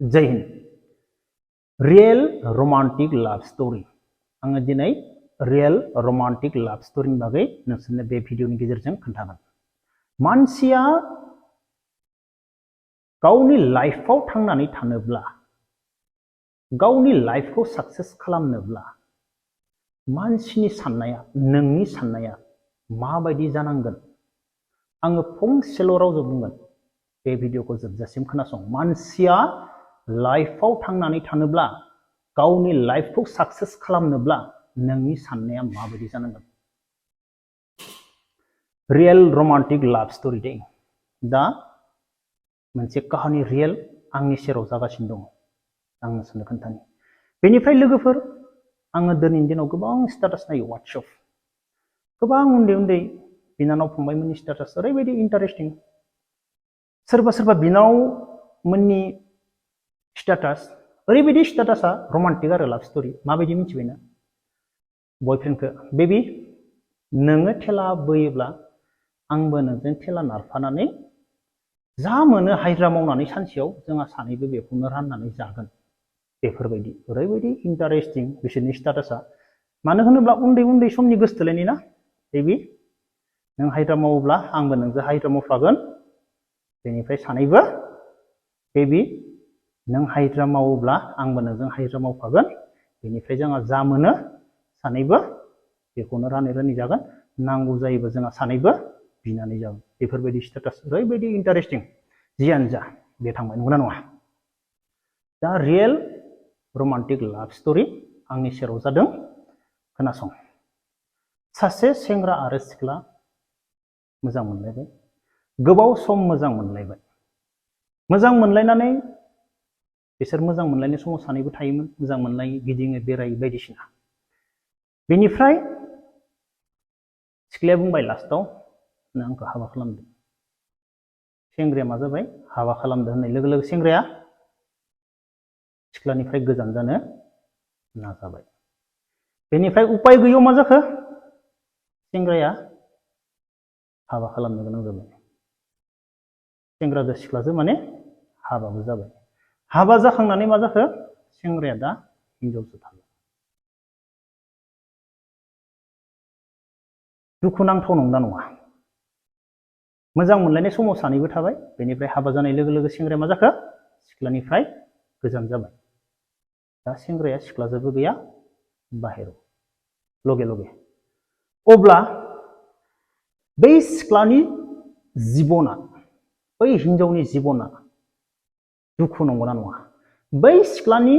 जय हिंद real romantic love story आङो दिनै रियल रोमांटिक लव स्टोरीनि बागै नोंसोरनो बे भिडिअनि गेजेरजों खोन्थागोन। मानसिया गावनि लाइफआव थांनानै थानोब्ला गावनि लाइफखौ सक्सेस खालामनोब्ला मानसिनि साननाया नोंनि साननाया माबायदि जानांगोन आङो फंसेल' रावजों बुंगोन। बे भिडिअखौ जोबजासिम खोनासं। मानसिया लाइफआव थांनानै थानोब्ला गावनि लाइफखौ सक्सेस खालामनोब्ला नोंनि साननाया माबायदि जानांगोन। Real romantic love story they. दा मोनसे काहानि रियल आंनि सेराव जागासिनो दङ। आं नोंसोरनो खोन्थानि। बेनिफ्राय लोगोफोर आङो दिनैनि दिनाव गोबां स्टेटास नायो वाट्सएप। गोबां उन्दै उन्दै बिनानाव फंबायमोननि स्टेटास ओरैबायदि इन्टारेस्टिं। सोरबा सोरबा बिनानावमोननि स्टेटास ओरैबायदि स्टेटासा रोमांटिक आरो लाभ स्टोरी। माबायदि मिथिबायना? बयफ्रेन्डखौ बेबी नोङो थेला बोयोब्ला आंबो नोंजों थेला नारफानानै जा मोनो हाजिरा मावनानै सानसेयाव जोंहा सानैबो बेखौनो राननानै जागोन। बेफोरबायदि ओरैबायदि इन्टारेस्टिं बिसोरनि स्टेटासा। मानो होनोब्ला उन्दै उन्दै समनि गोसोथोलायनाय ना बेबी नों हाजिरा मावोब्ला आंबो नोंजों हाजिरा मावफागोन। बेनिफ्राय सानैबो बेबी नों हाजिरा मावोब्ला आंबो नोंजों हाजिरा मावफागोन। बेनिफ्राय जोंहा जा मोनो सानैबो बेखौनो रानै रानै जागोन। नांगौ जायोबा जोंहा सानैबो बिनानै जागोन। बेफोरबायदि स्टेटास ओरैबायदि इन्टारेस्टिं। जियानो जा बे थांबाय, नंगौना नङा? दा रियल रोमांटिक लाभ स्टोरी आंनि सेराव जादों। खोनासं। सासे सेंग्रा आरो सिख्ला मोजां मोनलायबाय। गोबाव सम मोजां मोनलायबाय। मोजां मोनलायनानै बिसोर मोजां मोनलायनाय समाव सानैबो थायोमोन। मोजां मोनलायो, गिदिङो, बेरायो बायदिसिना। बेनिफ्राय सिख्लाया बुंबाय लास्टआव नों आंखौ हाबा खालामदो। सेंग्राया मा जाबाय? हाबा खालामदो होननाय लोगो लोगो सेंग्राया सिख्लानिफ्राय गोजान जानो नाजाबाय। बेनिफ्राय उपाय गैयैयाव मा जाखो? सेंग्राया हाबा खालामनो गोनां जाबाय। सेंग्राजों सिख्लाजों माने हाबाबो जाबाय। हाबा जाखांनानै मा जाखो? सेंग्राया दा हिनजावजों थाबाय। दुखुनांथाव नंगौना नङा? मोजां मोनलायनाय समाव सानैबो थाबाय। बेनिफ्राय हाबा जानाय लोगो लोगो सेंग्राया मा जाखो? सिख्लानिफ्राय गोजान जाबाय। दा सेंग्राया सिख्लाजोंबो गैया, बाहेराव लगे लगे। अब्ला बै सिख्लानि जिबना, बै हिनजावनि जिबना दुखु नंगौना नङा? बै सिख्लानि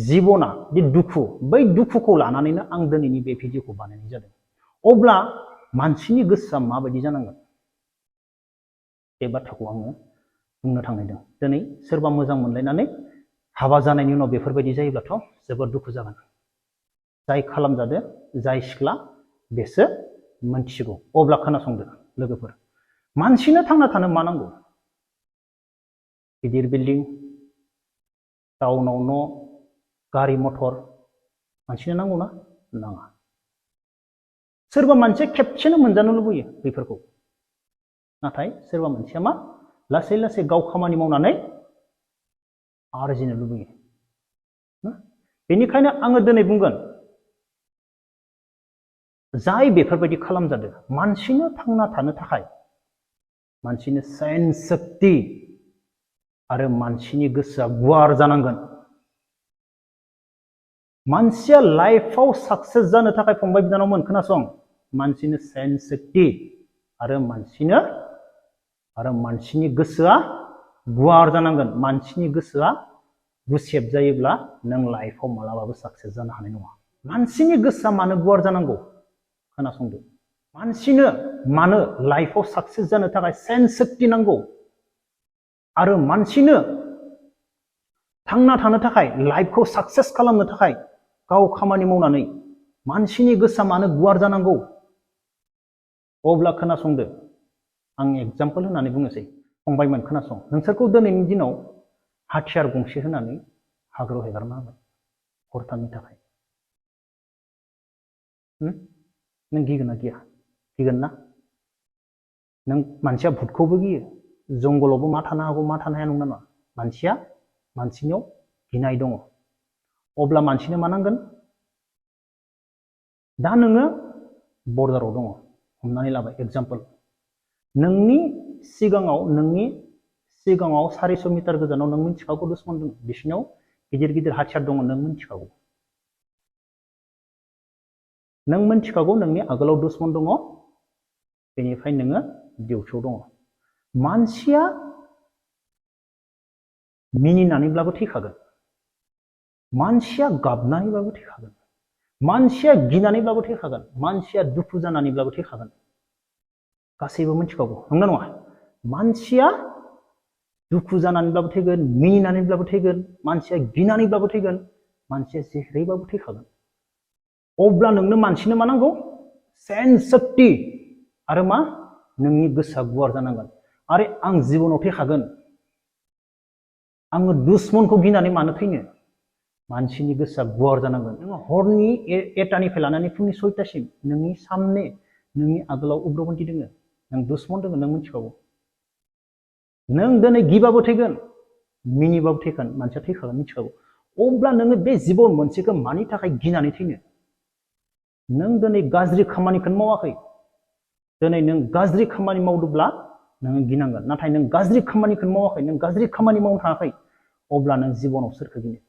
जिबना बे दुखु, बै दुखुखौ लानानैनो आं दिनैनि बे भिडिअखौ बानायनाय जादों। अब्ला मानसिनि गोसोआ माबायदि जानांगोन बे बाथ्राखौ आङो बुंनो थांनायदों। दिनै सोरबा मोजां मोनलायनानै हाबा जानायनि उनाव बेफोरबायदि जायोब्लाथ' जोबोद दुखु जागोन। जाय खालामजादो, जाय सिख्ला बेसो मोनथिगौ। अब्ला खोनासंदो लोगोफोर। मानसिनो थांना थानो मा नांगौ? गिदिर बिल्डिं, टाउनाव न', गारि मथर मानसिनो नांगौ ना? नाङा। सोरबा मानसिया खेबसेनो मोनजानो लुबैयो बेफोरखौ। नाथाय सोरबा मानसिया मा? लासै लासै गाव खामानि मावनानै आरजिनो लुबैयो। बेनिखायनो आङो दिनै बुंगोन, जाय बेफोरबायदि खालामजादों, मानसिनो थांना थानो थाखाय मानसिनो सेन्स शक्ति आरो मानसिनि गोसोआ गुवार जानांगोन। मानसिया लाइफआव सक्सेस जानो थाखाय फंबाय बिनानावमोन खोनासं, मानसिनो सेन्स शक्ति आरो मानसिनि गोसोआ गुवार जानांगोन। मानसिनि गोसोआ गुसेब जायोब्ला नों लाइफआव मालाबाबो सक्सेस जानो हानाय नङा। मानसिनि गोसोआ मानो गुवार जानांगौ? खोनासंदो। मानसिनो मानो लाइफआव सक्सेस जानो थाखाय सेन्स शक्ति नांगौ आरो मानसिनो थांना थानो थाखाय, लाइफखौ सक्सेस खालामनो थाखाय गाव खामानि मावनानै मानसिनि गोसोआ मानो गुवार जानांगौ? अब्ला खोनासंदो। आं एग्जाम्पल होनानै बुंनोसै। फंबायमोन खोनासं। नोंसोरखौ दिनैनि दिनाव हाथियार गंसे होनानै हाग्रायाव हेगारना होबाय हरथामनि थाखाय। नों गिगोन ना गिया? गिगोन ना? नों मानसिया भुटखौबो गियो। जंगलावबो मा थानो हागौ मा थानो हाया नंगौना नङा? मानसिनियाव गिनाय दङ अब्ला मानसिनो मा नांगोन दा नोङो बर्डाराव दङ हमनानै लाबाय एग्जाम्पल नोंनि सिगाङाव 400 मिटार गोजानाव नों मिथिखागौ दुश्मन दं बिसिनाव गिदिर गिदिर हाथियार दङ नों मिथिखागौ नोंनि आगोलाव दुश्मन दङ बेनिफ्राय नोङो डिउटियाव दङ मानसिया मिनिनानैब्लाबो थैखागोन मानसिया गाबनानैब्लाबो थैखागोन मानसिया गिनानैब्लाबो थैखागोन मानसिया दुखु जानानैब्लाबो थैखागोन गासैबो मिथिखागौ नंगौना नङा मानसिया दुखु जानानैब्लाबो थैगोन मिनिनानैब्लाबो थैगोन मानसिया गिनानैब्लाबो थैगोन मानसिया जेरैबाबो थैखागोन अब्ला नोंनो मानसिनो मा नांगौ सेन्स शक्ति आरो मा नोंनि गोसोआ गुवार जानांगोन आरो आं जिबनाव थैखागोन आङो दुश्मनखौ गिनानै मानो थैनो मानसिनि गोसोआ गुवार जानांगोन नोङो हरनि 1टानिफ्राय लानानै फुंनि 6टासिम नोंनि सामने नोंनि आगोलाव उग्रपन्थी दोङो नों दुश्मन दोङो नों मिथिखागौ नों दिनै गिबाबो थैगोन मिनिबाबो थैगोन मानसिया थैखागोन मिथिखागौ अब्ला नोङो बे जिबन मोनसेखौ मानि थाखाय गिनानै थैनो नों दिनै गाज्रि खामानिखौनो मावाखै दिनै नों गाज्रि खामानि मावदोंब्ला नोङो गिनांगोन नाथाय नों गाज्रि खामानिखौनो मावाखै नों गाज्रि खामानि मावनो थाङाखै अब्ला नों जिबनाव सोरखौ गिनो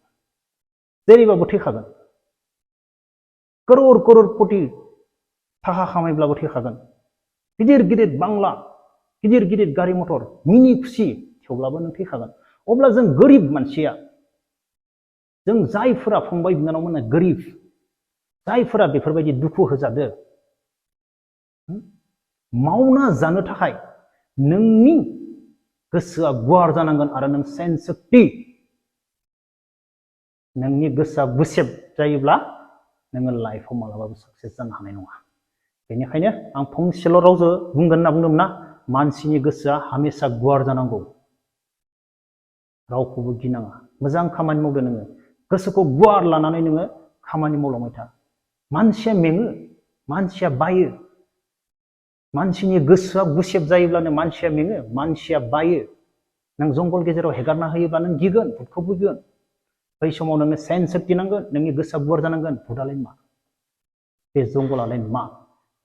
जेरैबाबो थैखागोन करोड़ कोटी थाखा खामायब्लाबो थैखागोन गिदिर गिदिर बांला गिदिर गिदिर गारि मटर मिनि खुसि थेवब्लाबो नों थैखागोन अब्ला जों गोरिब मानसिया जों जायफोरा फंबाय बिनानावमोन गोरिब जायफोरा बेफोरबायदि दुखु होजादो मावना जानो थाखाय नोंनि गोसोआ गुवार जानांगोन आरो नों सेन्स शक्ति नोंनि गोसोआ गुसेब जायोब्ला नोङो लाइफआव मालाबाबो साक्सेस जानो हानाय नङा बेनिखायनो आं फंसेल' रावजों बुंगोन होनना बुंदोंमोन ना मानसिनि गोसोआ हमेशा गुवार जानांगौ रावखौबो गिनाङा मोजां खामानि मावदो नोङो गोसोखौ गुवार लानानै नोङो खामानि मावलांबाय था मानसिया मेङो मानसिया बायो मानसिनि गोसोआ गुसेब जायोब्लानो मानसिया मेङो मानसिया बायो नों जंगल गेजेराव हेगारना होयोब्ला नों गिगोन भुतखौ बुगिगोन बै समाव नोङो सेन्स शक्ति नांगोन नोंनि गोसोआ गुवार जानांगोन भुतालाय मा बे जंगलालाय मा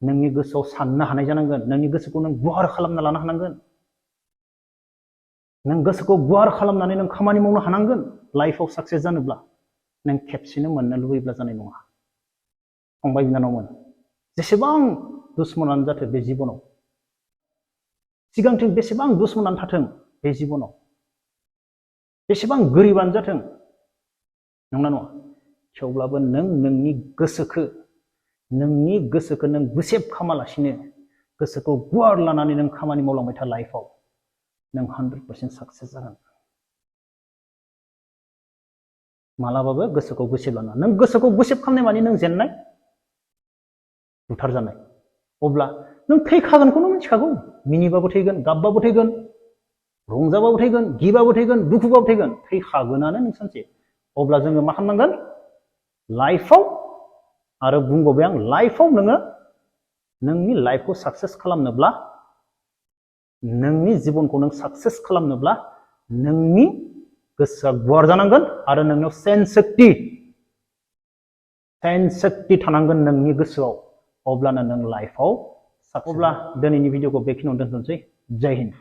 नोंनि गोसोआव साननो हानाय जानांगोन नोंनि गोसोखौ नों गुवार खालामना लानो हानांगोन नों गोसोखौ गुवार खालामनानै नों खामानि मावनो हानांगोन लाइफआव साक्सेस जानोब्ला नों खेबसेनो मोननो लुबैब्ला जानाय नङा फंबाय बिनानावमोन जेसेबां दुश्मनानो जाथों बे जिबनाव सिगांथिं बेसेबां दुश्मनानो थाथों बे जिबनाव बेसेबां गोरिबानो जाथों नंगौना नङा थेवब्लाबो नों नोंनि गोसोखौ नों गुसेब खामालासिनो गोसोखौ गुवार लानानै नों खामानि मावलांबाय था लाइफआव नों 100% साक्सेस जागोन मालाबाबो गोसोखौ गुसेब लाना नों गोसोखौ गुसेब खालामनाय माने नों जेननाय बुथारजानाय अब्ला नों थैखागोनखौनो मिथिखागौ मिनिबाबो थैगोन गाबबाबो थैगोन रंजाबाबो थैगोन गिबाबो थैगोन दुखुबाबो थैगोन थैखागोनानो नों सानसे अब्ला जोङो मा खालामनांगोन लाइफआव आरो बुंबावबाय आं लाइफआव नोङो नोंनि लाइफखौ साक्सेस खालामनोब्ला नोंनि जिबनखौ नों साक्सेस खालामनोब्ला नोंनि गोसोआ गुवार जानांगोन आरो नोंनाव सेन्स शक्ति थानांगोन नोंनि गोसोआव अब्लानो नों लाइफआव अब्ला दिनैनि भिडिअखौ बेखिनियावनो दोनथ'नोसै जय हिन्द